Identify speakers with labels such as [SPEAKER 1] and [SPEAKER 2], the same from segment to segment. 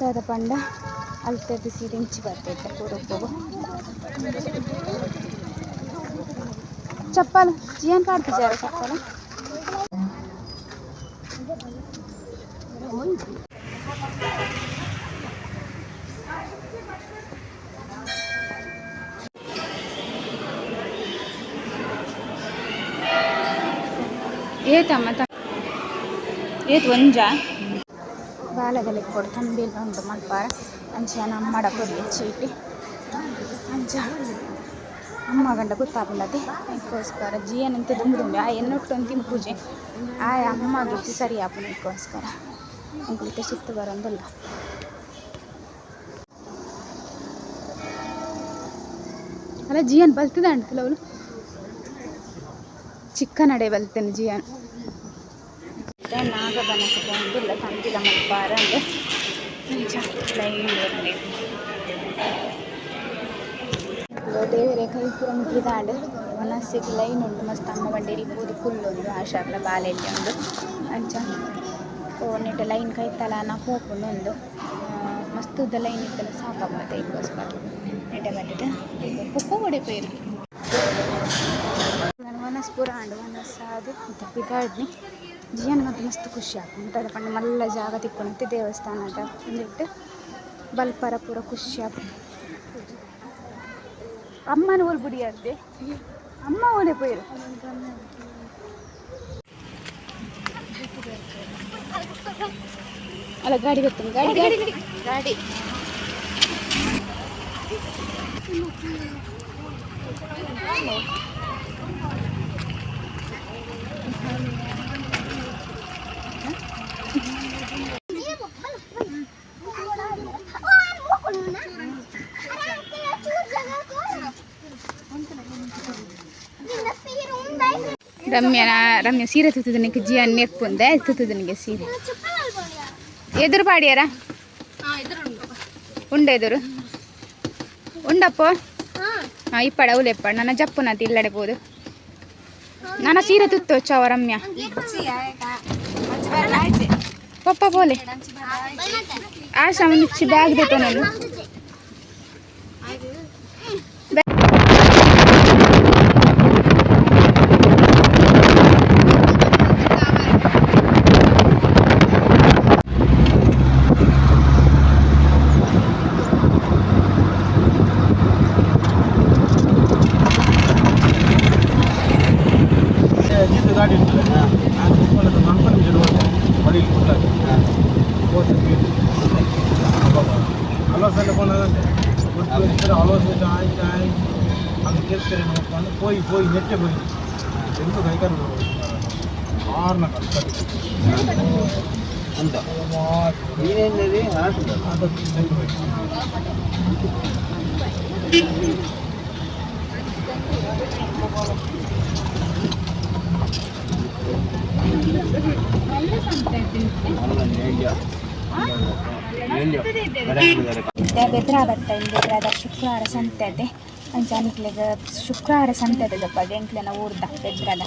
[SPEAKER 1] ದಾದ ಪಂಡ ಅಲ್ತದ್ದು ಸೀರೆ ಇಂಚಿ ಬರ್ತೈತೆ ಪೂರೊಪ್ಪಗು ಚಪ್ಪಲ್ ಜಿಯನ್ ಪಾಡ್ತಿಜಾರ ಚಪ್ಪಲ್. ಏತಮ್ಮ ಏತ್ ಒಂಜ ಬಾಲದಲ್ಲಿ ಕೊಡು ತಂಬಿಲ್ಲ ಉಂಟು ಮಲ್ಪಾರ ಅಂಚ ಅಮ್ಮಡ ಕೊಡಿ ಚೀಟಿ ಅಂಚ ಅಮ್ಮ ಗಂಡ ಗೊತ್ತಾಪುಂಡತೆ ಅದಕ್ಕೋಸ್ಕರ ಜಿಯನ್ ಅಂತ ದುಂಬು ದುಂಬೆ ಆ ಎನ್ನೊಟ್ಟು ಒಂದು ತಿಂಪೂಜೆ ಆಯ ಅಮ್ಮಗೆ ಸರಿ ಆಪುನ ಅದಕ್ಕೋಸ್ಕರ ಎಂಕುಲಿತೆ ಸುತ್ತು ಬರೋಂದಿಲ್ಲ. ಅಲ್ಲ ಜಿಯನ್ ಬಲ್ತದ ಅಂಟಲ್ಲ ಅವಳು ಚಿಕ್ಕ ನಡೆ ಬಲ್ತೇನೆ ಜಿಯನ್ ನಾಗಬನಕ್ಕೆ ಪೋಂದಿಲ್ಲ ತಂಬಿಲ ಮಲ್ಪಾರ ಅಂದ್ ಅಂಚ ಲೈನ್ ದೇವರೆ ಕೈ ಪೂರ ಮುಗಿದಾಂಡ್ ವನಸ್ಸಿಗ್ ಲೈನ್ ಉಂಡು ಮಸ್ತ್ ಅಮ್ಮ ಬಂಡೇರಿ ಪೋದು ಕುಲ್ಲುಂಡು ಆಶಾಗ್ಲ ಬಾಲೆಲ್ಯ ಉಂಡು ಅಂಚ ನೆಟ್ ಲೈನ್ ಕೈತಲ ಪೋಪುಂಡು ಉಂದು ಮಸ್ತ್ ಉದ್ದ ಲೈನ್ ಇತ್ತಲ್ಲ ಸಾಕಾಪುಂಡು ಐಕೋಸ್ಕರ ನೆಟೆ ಬತ್ತುದು ಪೊಪ್ಪ ಒಡೆ ಪೋಯೆರ್ ವನಸ್ ಪೂರ ಆಂಡ್ ವನಸ್ ಆದ್ ಇತ್ತೆ ಪಿದಾಡ್ನಿ ಜಿಯನ್ ಮಂತ್ ಮಸ್ತ್ ಖುಷಿ ಆಪುಂಡು ದಾದ ಪಂಡ ಮಲ್ಲ ಜಾಗ ತಿಕ್ಕುನಂತೆ ದೇವಸ್ಥಾನದ ಉಂದೆಟ್ ಬಲ್ಪರ ಪೂರ ಖುಷಿ ಆಪುಂಡು. ಅಮ್ಮನ ಓಲ್ ಬುಡಿಯರ್ದೆ ಅಮ್ಮ ಓಲೆ ಪೋಯೆರ್ ಅಲ್ಲ ಗಾಡಿ ಬರ್ತೇನೆ ಗಾಡಿ ಗಾಡಿ ಗಾಡಿ. ರಮ್ಯ ರಮ್ಯ ಸೀರೆ ತುತ್ತದನಿಗೆ ಜಿಯನ್ ನೆರ್ಪುಂದೆ ತುತ್ತದನಿಗೆ ಸೀರೆ ಎದುರು ಪಾಡಿಯಾರ ಉಂಡ ಎದುರು ಉಂಡಪ್ಪ ಹಾಂ ಇಪ್ಪಡ ಅವಳು ನನ್ನ ಜಪ್ಪುನತಿ ಇಲ್ಲಡೆ ಪೋದು ನನ್ನ ಸೀರೆ ತುತ್ತು ಚವ ರಮ್ಯ ಪಪ್ಪ ಪೋಲೆ ಆಶಾ ಮುಚ್ಚಿ ಬ್ಯಾಗ್ ದೇತೋನಲ್ಲ.
[SPEAKER 2] ಗಾಡಿ పోయి పోయి నెట్టే పోయి ఎందుకు కైకారు ఆరున
[SPEAKER 3] అంత నేనేంది
[SPEAKER 2] అంత.
[SPEAKER 1] ಬೆದ್ರ ಬತ್ತ ಬೆದ್ರದ ಶುಕ್ರವಾರ ಸಂತೆ ಅದೇ ಅಂಚ ನಿಕ್ಲೆಗ್ ಶುಕ್ರವಾರ ಸಂತೆ ಅದ ಎಂಕ್ಲೆನ ಊರ್ದ ಬೆದ್ರದ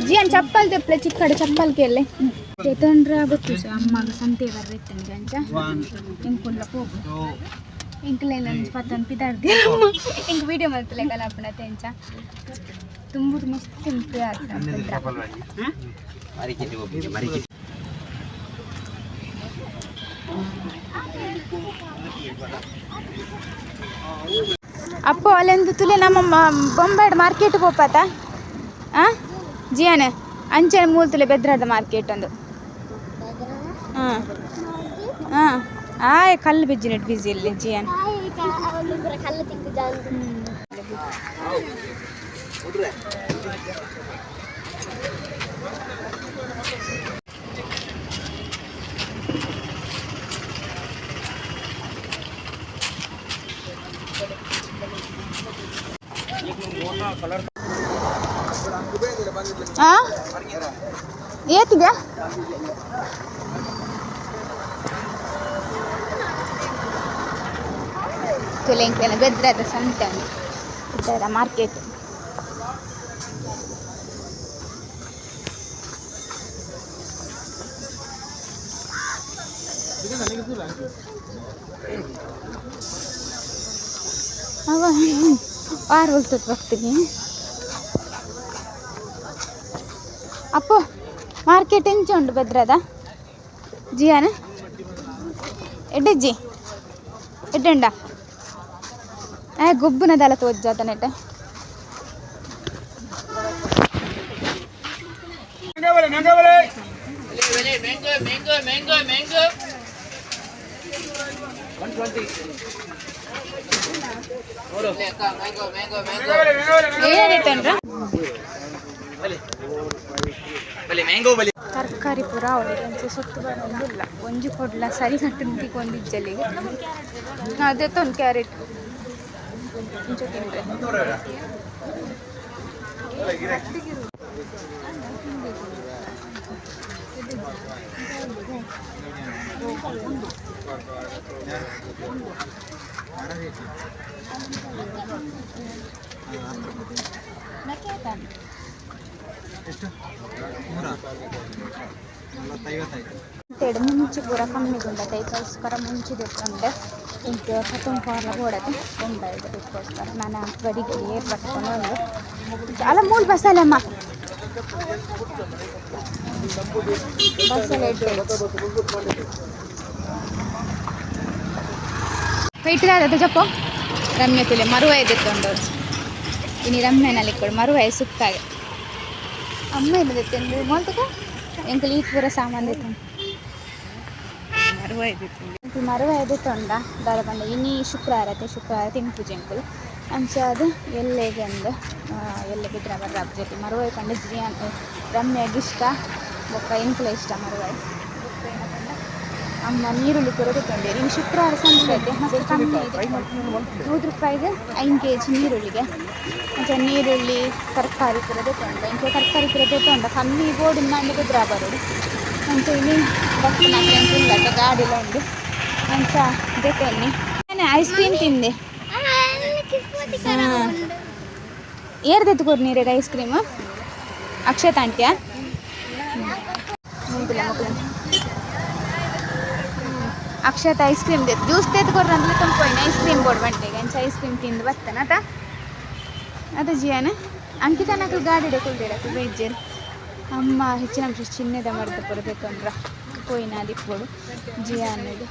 [SPEAKER 1] ಜಿಯನ್ ಚಪ್ಪಲ್ ತೆಪ್ಲೆ ಚಿಕ್ಕಡೆ ಚಪ್ಪಲ್ ಕೇಳಿ ತೆತೊಂಡ್ರ ಗೊತ್ತು ಅಮ್ಮಗ ಸಂತೆ ಬರ್ರಿತ್ತಂಗೆ ಅಂಚ ಎಂಕುಲ್ಲ ಪೋಪು ಎಂಕ್ಲೆನ ಪತ್ತೊಂದು ಪಿದಾಡ್ದಿ ಎಂಕ್ ವೀಡಿಯೋ ಮಲ್ತಲೆ ಕಲಾಪುಣತೆ ಅಂಚ ತುಂಬುದು ಮಸ್ತ್ ಉಂಟು ಬೆದ್ರ. ಅಪ್ಪ ಅಲ್ಲೊಂದು ತುಲೆ ನಮ್ಮ ಬೊಂಬಾಡ್ ಮಾರ್ಕೆಟ್ ಪೋಪಾತ ಆ ಜಿಯಾನೆ ಅಂಚನೆ ಮೂಲ ತುಲೆ ಬೆದ್ರಾದ ಮಾರ್ಕೆಟ್ ಒಂದು ಹಾಂ ಹಾಂ ಆಯ್ ಕಲ್ಲು ಬಿಜ್ಜಿನೆಟ್ ಬಿಸಿ ಇಲ್ಲಿ ಜಿಯಾನ್. ಆ ಏತಿಗೆ ತುಲೆ ಎಂಕ್ಲೆನ ಬೆದ್ರದ ಸಂತೆ ಬೆದ್ರದ ಮಾರ್ಕೆಟ್. ಅವ ವಾರ ಹೋಗ್ತದೆ ಬರ್ತೀನಿ. ಅಪ್ಪು ಮಾರ್ಕೆಟ್ ಎಂಚ ಉಂಡು ಬೆದ್ರದ ಜಿಯಾನ ಎಡ್ಡೆಜ್ಜಿ ಎಡ್ಡುಂಡ ಆ ಗೊಬ್ಬುನದಲ್ಲ ತೋಜ್ಜಾತನೆಟ್. ತರಕಾರಿ ಪೂರ ಅವಳಿಗೆ ಸುತ್ತು ಬರೋದಿಲ್ಲ ಒಂಜಿ ಕೊಡ್ಲ ಸರಿ ಕಟ್ಟು ತಿಕ್ಕೊಂದಿಜ್ಜಲ್ಲಿಗೆ ಅದೇ ತೊಂದು ಕ್ಯಾರೆಟ್ ಇಂಚ ತಿಂದ್ರೆ ಮುಂಚೆ ಪೂರ ಕಮ್ಮಿ ಗುಂಡತೆ ಇದಕ್ಕೋಸ್ಕರ ಮುಂಚೆ ತೆಕ್ಕೊಂಡೆ ಇಂಕ್ ಕತ್ತೊಂದು ಬೋಡತೆ ಉಂಡ ಇದಕ್ಕೋಸ್ಕರ ನಾನು ಗಡಿಗೆ ಏರ್ ಪಟ್ಕೊಂಡು ಒಂದು ಅಲ್ಲ ಮೂಲ ಬಸ್ಸಲ್ಲಮ್ಮ ಬಸ್ಸಲ್ಲ ಇಟ್ಟು ಜಪ್ಪು ರಮ್ಯ ತುಲೆ ಮರುವಾಯ ತೆತ್ತೊಂಡು ಇನಿ ರಮ್ಯನಲ್ಲಿ ಕೊಡು ಮರುವಾಯ ಸುಕ್ಕಾಗೆ ಅಮ್ಮ ಇಲ್ಲ ಮೊಲ್ತಕ ಎಂಕಲ್ ಈ ಪೂರ ಸಾಮಾನು ದೆತ್ತೊಂಡು ಮರುವಾಯ ದೆತ್ತೊಂಡ ದಾದ ಪಂಡ ಇನಿ ಶುಕ್ರವಾರ ಅತ್ತೆ ಶುಕ್ರವಾರ ತಿನ್ಪುಜಿ ಎಂಕುಲು ಅಂಚ ಅದು ಎಲ್ಲೆಗೆ ಅಂದು ಎಲ್ಲೆ ಬಿದ್ರ ಬರ್ರ ಜೊತೆ ಮರುವಾಯ ಪಂಡ ಜಿಯಾನ್ ರಮ್ಯಾಗ ಇಷ್ಟ ಬೊಕ್ಕ ಎಂಕುಲ ಇಷ್ಟ ಮರುವಾಯ ಬೊಕ್ಕ ಏನ ಪಂಡ ಅಮ್ಮ ನೀರುಳ್ಳಿ ಪೂರ ತೆತ್ತೊಂಡೆರ್ ಇನ್ನು ಶುಕ್ರವಾರ ಸಂತೆ ಅತ್ತೆ ಮಸ್ತ್ ಕಮ್ಮಿ ಇದೆ 100 ರೂಪಾಯಿಗೆ 5 ಕೆ ಜಿ ನೀರುಳ್ಳಿಗೆ. ಅಂಚ ನೀರುಳ್ಳಿ ತರಕಾರಿ ಪೂರ ದೆತ್ತೊಂಡ ಇಂಚ ತರಕಾರಿ ಪೂರ ದೆತ್ತೊಂಡ ಕಮ್ಮಿ ಬೋಡು ಮಂಡ ಕುದ್ರ ಬರೋಡು. ಅಂಚ ಇನಿ ಬಪ್ಪುನಕ್ಲೆ ಉಲ್ಲತ್ತ ಗಾಡಿಲ ಉಂಡು ಅಂಚ ದೆತ್ತೊನ್ನಿ. ಐಸ್ ಕ್ರೀಮ್ ತಿಂದೆ ಏರ್ ದೆತ್ತು ಕೊರು ನೀರಿಗೆ ಐಸ್ ಕ್ರೀಮ್ ಅಕ್ಷತ್ ಆಂಟಿಯಾ ಮುಂದಿಲ್ಲ ಮಕ್ಕಳು ಅಕ್ಷತ್ ಐಸ್ ಕ್ರೀಮ್ ದೆತ್ತು ಜ್ಯೂಸ್ ತೆತ್ತು ಕೊರ್ರ ಅಂದ್ರೆ ತುಂಬೋಯ್ನ ಐಸ್ ಕ್ರೀಮ್ ಬೋಡು ಬಂಟೆಗೆ ಅಂಚ ಐಸ್ ಕ್ರೀಮ್ ತಿಂದು ಬತ್ತನ ಆತ ಅದ ಜಿಯಾನ ಅಂಕಿತನಕಲ್ ಗಾಡಿಡೆ ಕುಲ್ದಿರಕು ಬೇಜಾರು ಅಮ್ಮ ಹೆಚ್ಚಿನ ಅಂಶ ಚಿನ್ನದ ಮರ್ದ ಪೂರ ದೆತ್ತೊಂಡ್ರ ಪೋಯಿನ ದಿಪ್ಪೊಡು ಜಿಯಾನದು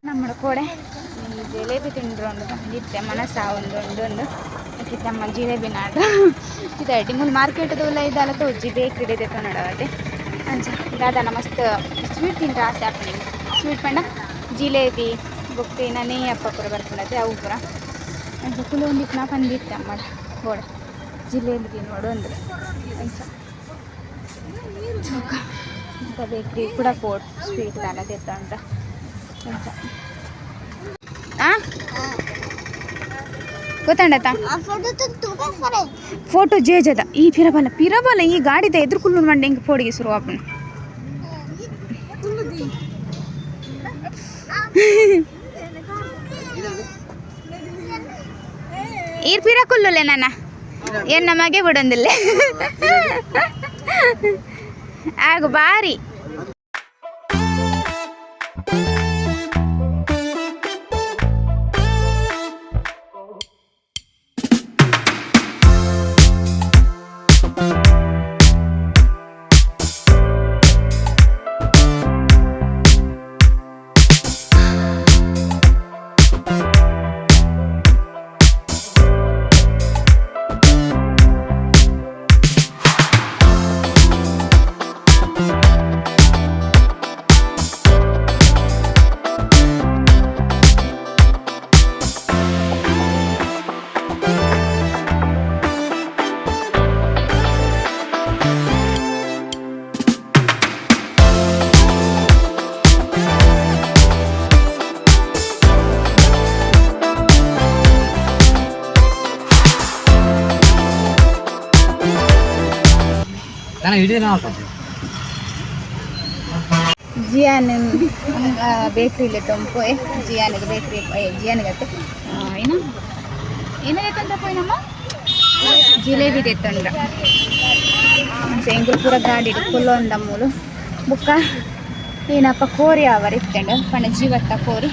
[SPEAKER 1] ನಮ್ಮ ಕೋಡೆ ಈ ಜಿಲೇಬಿ ತಿಂಡ್ರು ಒಂದು ಇತ್ತೆ ಮನಸ್ಸ ಒಂದು ಉಂಡು ಒಂದು ಅಮ್ಮ ಜಿಲೇಬಿ ನಾಡು ಇದಾಯ್ತು ಮೂಲು ಮಾರ್ಕೆಟ್ದ ಉಲ್ಲ ಇದಲ್ಲ ತೋಜಿ ಬೇಕ್ರಿ ದೆತ್ತೊನಡವತ್ತೆ ಅಂಚ ದಾದಾನ ಮಸ್ತ್ ಸ್ವೀಟ್ ತಿಂದ್ರೆ ಆಸೆ ಆಪುಂಡು ಸ್ವೀಟ್ ಪಂಡ ಜಿಲೇಬಿ ಬೊಕ್ಕ ಇನ್ನ ನೇಯಪ್ಪ ಪೂರ ಬರ್ಪುಂಡತೆ ಅವು ಪೂರ ಅಂಚ ಕುಲೊಂದಿಪ್ಪುನ ಪಂದಿತ್ತೆ ಅಮ್ಮಡ ಬೋಡ ಜಿಲೇಬಿ ತಿನ್ನೋಡು ಅಂದ್ರೆ ಅಂಚ ಬೊಕ್ಕ ಇಂಥ ಬೇಕ್ರಿ ಕೂಡ ಪೋಡು ಸ್ವೀಟ್ ದಾಲ ದೆತ್ತೊಂಡ ಅಂಚ ಆ ಗೊತ್ತಂಡತ ಫೋಟೋ ಜೇಜದ ಈ ಪಿರಬಲ ಪಿರಬಲ ಈ ಗಾಡಿದ ಎದುರು ಕುಲ್ಲು ಮಂಡೆ ಹಿಂಗೆ ಫೋಡಿಗೆ ಶುರು ಆಪುಂಡು ಈರ್ ಪಿರ ಕುಲ್ಲುಲೆ ನನ್ನ ಏನ್ ನಮಗೆ ಬಿಡೊಂದಿಲ್ಲ ಆಗ ಬಾರಿ. ಜಿಯಾನ್ ಬೇಕ್ರಿಲಿ ತೊಂಪೋಯ್ ಜಿಯಾನಿಗೆ ಬೇಕ್ರಿ ಜಿಯಾನಿಗತ್ತೆ ಏನ ಏನ ಪೋಯಿನಮ್ಮ ಜಿಲೇಬಿ ದೆತ್ತೊಂಡ್ರ ಎಂಕುಲು ಪೂರ ಗಾಡಿ ಕುಲ್ಲೊಂದ ಮೂಲು. ಬುಕ್ಕ ಏನಪ್ಪ ಕೋರಿ ಆವರ್ ಇತ್ತಂಡು ಪಂಡ ಜೀವತ್ತ ಕೋರಿ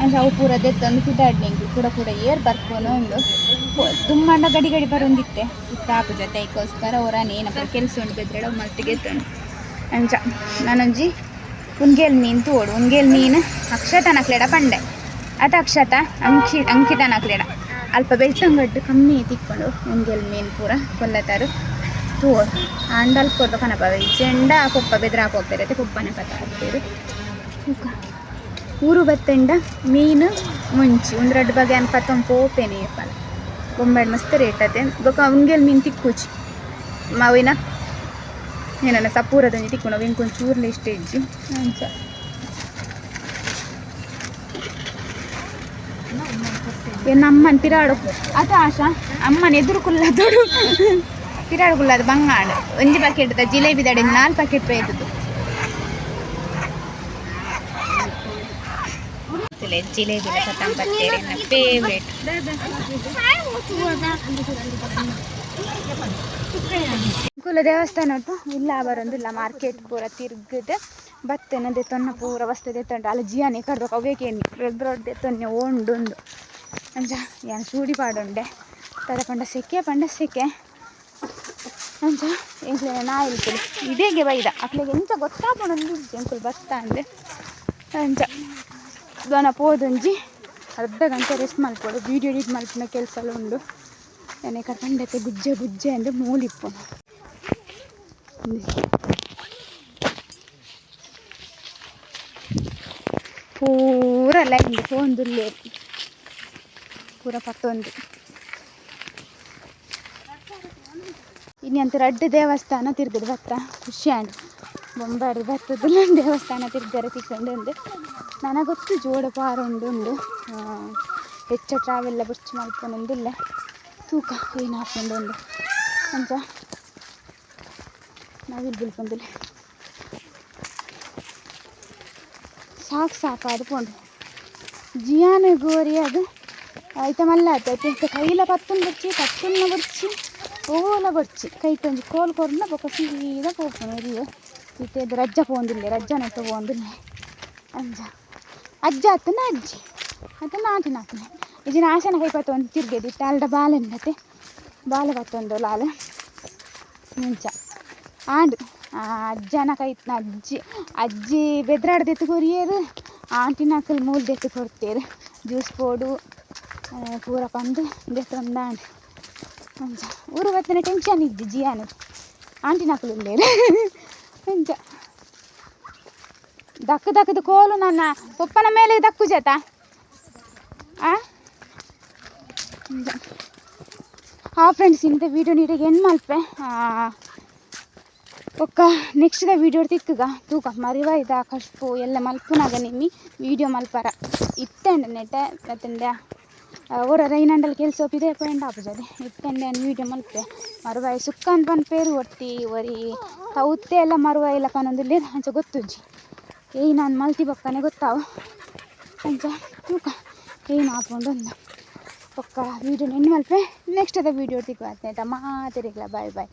[SPEAKER 1] ಅಂಚ ಅವು ಪೂರ ದೆತ್ತೊಂದು ಪಿದಾಡ್ಲಿ ಕೂಡ ಕೂಡ ಏರ್ ಬರ್ಪೋನು ಉಂಡು ದುಮ್ಮಂಡ ಗಡಿ ಗಡಿ ಬರೊಂದಿತ್ತೆ ಇತ್ತ ಆಪು ಜೊತೆ ಐಕೋಸ್ಕರ ಒರಾನೆ ಏನಪ್ಪ ಕೆಲಸ ಉಂಡು ಬೆದ್ರಡ ಮಲ್ತಿಗೆ ಎತ್ತೊಂಡು ಅಂಚ ನಾನೊಂಜಿ ಉನ್ಗೇಲ್ ಮೀನು ತೋಡು ಉನ್ಗೇಲ್ ಮೀನು ಅಕ್ಷತನಕ್ಲೆಡ ಪಂಡೆ ಅತ ಅಕ್ಷತ ಅಂಕಿತನಕ್ಲೆಡ ಅಲ್ಪ ಬೆಳ್ತಂಗಡ್ಡು ಕಮ್ಮಿ ತಿಕ್ಕೊಂಡು ಉನ್ಗೇಲ್ ಮೀನು ಪೂರ ಕೊಲ್ಲತಾರು ತೋಡು ಆಂಡಲ್ ಕೊರ್ದು ಕನಪ ಚೆಂಡ ಕೊಪ್ಪ ಬೆದ್ರ ಹಾಕೋಗ್ತಾರೆ ಕೊಪ್ಪನೆ ಪತ್ತ ಹಾಕ್ತೇವೆ ಊರು ಬತ್ತೆಂಡ ಮೀನು ಮುಂಚಿ ಒಂದು ರಡ್ಡು ಬಗೆ ಅನ್ಪತ್ತೊಂದು ಪೋಪೇನೆ ಪಲ ಬೊಂಬಾಯಿ ಮಸ್ತ್ ರೇಟ್ ಅತೆ ಬೊಕ ಉನ್ಗೇಲ್ ಮೀನು ತಿಕ್ಕುಚಿ ಮಾವಿನ ಏನನ್ನ ಸಪೂರದೊಂಜಿ ತಿಕ್ಕುಂಡು ಅವು ಇಂಕೊಂಚೂರ್ಲೆ ಇಷ್ಟ ಇಜ್ಜಿ ಅಂಚ ಏನ್ ಅಮ್ಮನ್ ಪಿರಾಡು ಅತ ಆಶಾ ಅಮ್ಮನ ಎದುರು ಕುಲ್ಲದೋಡು ಪಿರಾಡು ಕುಲ್ಲದು ಬಂಗಾಂಡ್ ಒಂಜಿ ಪ್ಯಾಕೆಟ್ ಜಿಲೇಬಿ ದಡೆ ನಾಲ್ಕು ಪ್ಯಾಕೆಟ್ ಬೇಯ್ತದ್ದು ಜಿಲೇಬಿ ಪತ್ತಂಬತ್ತೇರು ನನ್ನ ಫೇವ್ರೇಟ್. ಕುಲ ದೇವಸ್ಥಾನ ಉಂಟು ಇಲ್ಲ ಬರೊಂದಿಲ್ಲ ಮಾರ್ಕೆಟ್ ಪೂರ ತಿರ್ಗದ ಬತ್ತೆನ ದೆತ್ತೊನ್ನ ಪೂರ ವಸ್ತು ದೆತ್ತೊಂಡು ಅಲ್ಲ ಜಿಯಾನೆ ಕಡ್ದೊಕ ಅವೇಕೇನಿ ಬೆದ್ರೊಡ್ ದೆತ್ತೊನ್ನೆ ಓಂಡುಂದು ಅಂಚ ಯಾನ್ ಚೂಡಿ ಪಾಡೊಂಡೆ ತದ ಪಂಡ ಸೆಕೆ ಪಂಡ ಸೆಕೆ ಅಂಚ ಎಂಕ್ಲೆನ ನಾಯಿ ಇಲ್ಪುಲು ಇದೇಗೆ ಬೈದ ಅಕ್ಲೆಗ್ ಎಂಚ ಗೊತ್ತಾಪುಂಡು ಎಂಕುಲು ಬತ್ತ ಅಂದೆ ಅಂಚ ದೊನ ಪೋದೊಂಜಿ ಅರ್ಧ ಗಂಟೆ ರೆಸ್ಟ್ ಮಲ್ಪೊಡು ವೀಡಿಯೋ ಎಡಿಟ್ ಮಲ್ಪುನ ಕೆಲಸ ಎಲ್ಲ ಉಂಡು ಎನೆ ಕರ್ಪಂಡತೆ ಗುಜ್ಜೆ ಗುಜ್ಜೆ ಅಂದ್ ಮೂಲಿಪ್ಪುನು ಪೂರ ಲೈನ್ ಪೋಂದುಲ್ಲೆರ್ ಪೂರ ಪತ್ತೊಂದು ಇನಿ ಅಂತು ರಡ್ಡ್ ದೇವಸ್ಥಾನ ತಿರ್ಗದು ಬತ್ತ ಖುಷಿ ಆಂಡ್ ಬೊಂಬಾಡ್ ಬತ್ತದಲ್ಲ ದೇವಸ್ಥಾನ ತಿರ್ಗರೆ ತಿಕ್ಕಂಡು ಉಂದು ನನ ಗೊತ್ತು ಜೋಡ ಪಾರೊಂಡು ಉಂಡು ಹೆಚ್ಚ ಟ್ರಾವೆಲ್ಲ ಬೊರ್ಚಿ ಮಲ್ಪೊನೊಂದುಲ್ಲೆ ತೂಕ ಏನಾಪುಂಡು ಉಂದು ಅಂಚ ನವಿಲು ಬುಲ್ಪೊಂದುಲ್ಲೆ ಸಾಕು ಸಾಕಾದ್ ಪೋಂಡು ಜಿಯಾನ ಗೋರಿಯಾದ್ ಐತ ಮಲ್ಲ ಆತು ಐತ ಕೈಲ ಪತ್ತೊಂದು ಬೊರ್ಚಿ ಪತ್ತೊನ್ನ ಬೊರ್ಚಿ ಓಲ ಬೊರ್ಚಿ ಕೈಟ್ ಒಂಜಿ ಕೋಲ್ ಕೊರ್ಂಡ ಬೊಕ ಸೀದಾ ಪೋಪುನು ಎರಿಯೆ ಇತ್ತೆ ರಜ್ಜ ಪೋವೊಂದುಲ್ಲೆ ರಜ್ಜನೊಟ್ಟು ಪೋವೊಂದುಲ್ಲೆ ಅಂಚ ಅಜ್ಜ ಅತ್ತುಂಡ ಅಜ್ಜಿ ಅತ್ತುಂಡ ಆಂಟಿನಾಕುಲು ಇಜ್ಜಿಂಡ ಆಶನ ಕೈ ಪತ್ತೊಂದು ತಿರ್ಗೆದು ಇತ್ತೆ ಅಲ್ಡ ಬಾಲೆ ಉಂಡತೆ ಬಾಲೆ ಪತ್ತೊಂದು ಲಾಲ್ ಅಂಚ ಆಂಡ್ ಅಜ್ಜನ ಕೈ ಅಜ್ಜಿ ಅಜ್ಜಿ ಬೆದ್ರಾಡ್ ದೆತ್ತ್ ಕೊರಿಯೆರ್ ಆಂಟಿನಕುಲು ಮೂಲು ದೆತ್ತ್ ಕೊರ್ತೆರ್ ಜ್ಯೂಸ್ ಪೋಡು ಪೂರ ಪಂದ್ ದೆತ್ತೊಂದಾಂಡ್ ಅಂಚ ಊರು ಬತ್ತಿನ ಟೆನ್ಷನ್ ಇಜ್ಜಿ ಜಿಯಾನ್ ಆಂಟಿನಕುಲು ಉಲ್ಲೆರ್ ಅಂಚ ದಕ್ಕ್ ದಕ್ಕ್ದ್ ಕೋಲು ನನ್ನ ಪೊಪ್ಪನ ಮೇಲೆ ದಕ್ಕುಜತ ಆ ಆ ಫ್ರೆಂಡ್ಸ್ ಇಂತ ವೀಡಿಯೋ ನೀಟಾಗಿ ಎಂಡ್ ಮಲ್ಪೆ ಬೊಕ್ಕ ನೆಕ್ಸ್ಟ್ ದ ವೀಡಿಯೋ ತಿಕ್ಕುಗ ತೂಕ ಮರಿವಾಯ್ದ ಕಶ್ಪು ಎಲ್ಲ ಮಲ್ಪುನಗ ನಿಮ್ಮಿ ವೀಡಿಯೋ ಮಲ್ಪರ ಇತ್ತೆಂಡ ನೆಟೆ ಅತ್ತಂಡ ಒರ ರೈನಂಡಲ್ ಕೆಲಸ ಒಪ್ಪಿದೆ ಪೋಯಂಡ ಆಪುಜದೆ ಇತ್ತೆಂಡ ಯಾನ್ ವೀಡಿಯೋ ಮಲ್ಪೆ ಮರುವಾಯಿ ಸುಕ್ಕನ್ ಪನ್ಪೇರು ಒರ್ತಿ ಒರಿ ತೌತೆ ಎಲ್ಲ ಮರುವಾಯಿಲ ಪನೊಂದುಲ್ಲೆರ್ ಅಂಚ ಗೊತ್ತುಜ್ಜಿ ಏಯ್ ನಾನು ಮಲ್ತಿ ಬೊಕ್ಕನೆ ಗೊತ್ತಾವು ಅಂಚ ತೂಕ ಏನ್ ಆಪುಂಡು ಅಂದ್ ಬೊಕ್ಕ ವೀಡಿಯೋನ್ ಎಂಡ್ ಮಲ್ಪೆ ನೆಕ್ಸ್ಟ್ ದ ವೀಡಿಯೋ ತಿಕ್ಕುವ ಆತ್ನೇಟ ಮಾತೆರೆಗ್ಲ ಬಾಯ್ ಬಾಯ್.